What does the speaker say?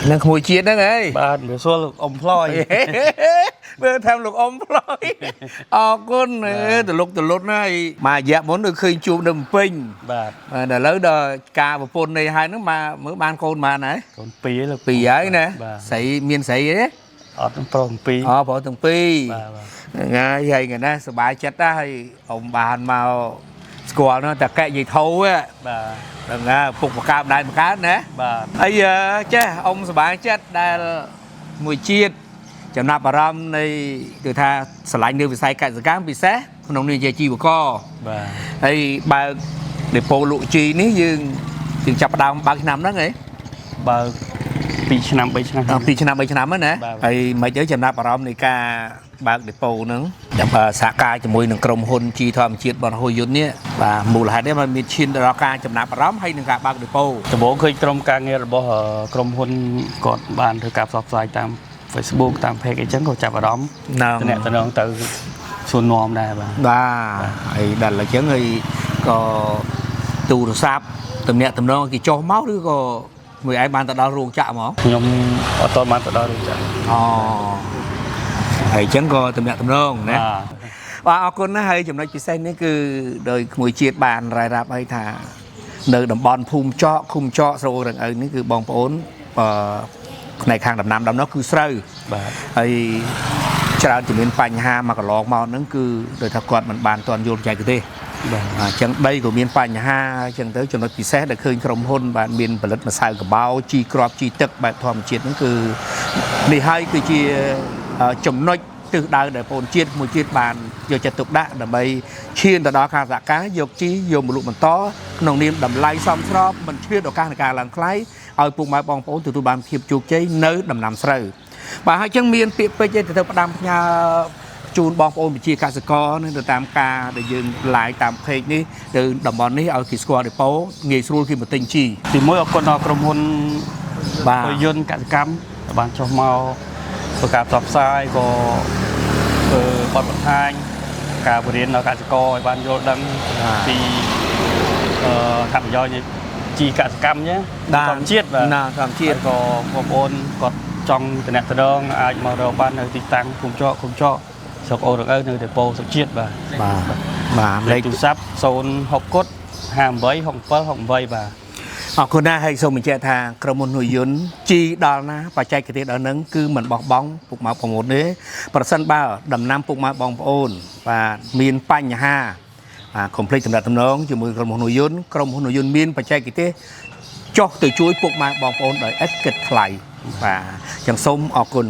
នឹងក្មួយជាតិហ្នឹងហី បាទជំរាបសួរលោកអ៊ំផ្លយ មើលថាលោកអ៊ំផ្លយអរគុណអេតលុកតលុតណាស់មួយរយៈមុនដូចឃើញជួបនៅភ្នំពេញ បាទ បាទដល់ឥឡូវដល់ការប្រពន្ធនេះហើយហ្នឹងមកមើលបានកូនបានហើយ កូនពីរលោក ពីរហើយណា បាទ ស្រីមានស្រីទេ អត់ប្រុសពីរ អូប្រុសទាំងពីរ បាទបាទ ហ្នឹងហើយហើយថ្ងៃណាសប្បាយចិត្តណាស់ហើយអ៊ំបានមកស្គាល់នោះតាកែយាយធូហ៎ បាទ ហ្នឹងហើយពុកបកើបដែរបកើតណា បាទ ហើយអឺចេះអ៊ំសប្បាយចិត្តដែលមួយជាតិចំណាប់អារម្មណ៍នៃគឺថាស្រឡាញ់នៅវិស័យកសិកម្មពិសេសក្នុងនាមជាជីវករ បាទ ហើយបើកដេប៉ូលក់ជីនេះយើងយើងចាប់ផ្ដើមបើកឆ្នាំហ្នឹងហី បើ2ឆ្នាំ3ឆ្នាំ ដល់2ឆ្នាំ3ឆ្នាំហ្នឹងណា បាទ ហើយមិនអីចំណាប់អារម្មណ៍នៃការបើកដេប៉ូហ្នឹងចាំបើសហការជាមួយនឹងក្រុមហ៊ុនជីធម្មជាតិបនហូយុននេះបាទមូលហេតុនេះมันមានឈានទៅដល់ការចំណាប់អារម្មណ៍ហើយនឹងការបើកដេប៉ូ ដំបូងឃើញក្រុមការងាររបស់ក្រុមហ៊ុនគាត់បានធ្វើការផ្សព្វផ្សាយតាម Facebook តាម Page អីចឹងក៏ចាប់អារម្មណ៍ ហ្នឹង តំណតំណងទៅសួរនាំដែរបាទ បាទហើយដល់អញ្ចឹងហើយក៏ទូរស័ព្ទតំណាក់តំណងគេចុះមកឬក៏មួយឯងបានទៅដល់រោងចក្រហ្មង ខ្ញុំអត់តបានទៅដល់រោងចក្រ អូហើយអញ្ចឹងក៏តំណាក់តំណងណា បាទ បាទអរគុណណាស់ហើយចំណុចពិសេសនេះគឺដោយក្មួយជាតិបានរាយរាប់ឲ្យថា នៅតំបន់ភូមិចកឃុំចកស្រុករងឪនេះគឺបងប្អូនអឺផ្នែកខាងដំណាំដំណោះគឺស្រូវ បាទ ហើយច្រើនជំនាញបញ្ហាមកកន្លងមកហ្នឹងគឺដោយថាគាត់មិនបានទាន់យល់បច្ចេកទេស បាទ អញ្ចឹងដីក៏មានបញ្ហាអញ្ចឹងទៅចំណុចពិសេសដែលឃើញក្រុមហ៊ុនបានមានផលិតម្សៅកបោជីក្របជីទឹកបែបធម្មជាតិហ្នឹងគឺនេះហើយគឺជាចំណុចទិសដៅដែលបងជាតិមួយជាតិបានយកចិត្តទុកដាក់ដើម្បីឈានទៅដល់ការសហការយកជីយកមកលក់បន្តក្នុងនាមតម្លៃសមស្របមិនឆ្លៀតឱកាសនៃការឡើងថ្លៃឲ្យពុកម៉ែបងប្អូនទទួលបានភាពជោគជ័យនៅដំណាំស្រូវបាទហើយអញ្ចឹងមានពាក្យពេចន៍អីទៅផ្ដាំផ្ញើ ជូនបងប្អូនប្រជាកសិករនឹងទៅតាមការដែលយើង live តាម page នេះទៅតំបន់នេះឲ្យគេស្គាល់ដេប៉ូងាយស្រួលគេមកទិញជី ទីមួយអរគុណដល់ក្រុមហ៊ុន បាទ យន្តកសិកម្មដែលបានចុះមកធ្វើការផ្សព្វផ្សាយក៏ធ្វើបទបង្ហាញការបរៀនដល់កសិករឲ្យបានយល់ដឹងពីអឺអត្ថប្រយោជន៍នៃជីកសិកម្មចឹងធម្មជាតិបាទ ណាធម្មជាតិ ហើយក៏បងប្អូនគាត់ចង់តំណតំណងអាចមករកបាននៅទីតាំងភូមិចកឃុំចកស្រុកអូរងឪនៅដេប៉ូសុជាតិបាទ បាទបាទ លេ លេខ ខទូរស័ព្ទ06គុត58 67 68បាទ អរគុណណាស់ហើយសូមបញ្ជាក់ថាក្រុមហ៊ុនហ៊ុយយន្តជីដល់ណាបច្ចេកទេសដល់នឹងគឺមិនបោះបង់ពុកម៉ែបងប្អូនទេប្រសិនបើដំណាំពុកម៉ែបងប្អូនបាទមានបញ្ហាបាទកុំភ្លេចតំណតំណងជាមួយក្រុមហ៊ុនហ៊ុយយន្តក្រុមហ៊ុនហ៊ុយយន្តមានបច្ចេកទេសចុះទៅជួយពុកម៉ែបងប្អូនដោយឥតគិតថ្លៃបាទអញ្ចឹងសូមអរគុណ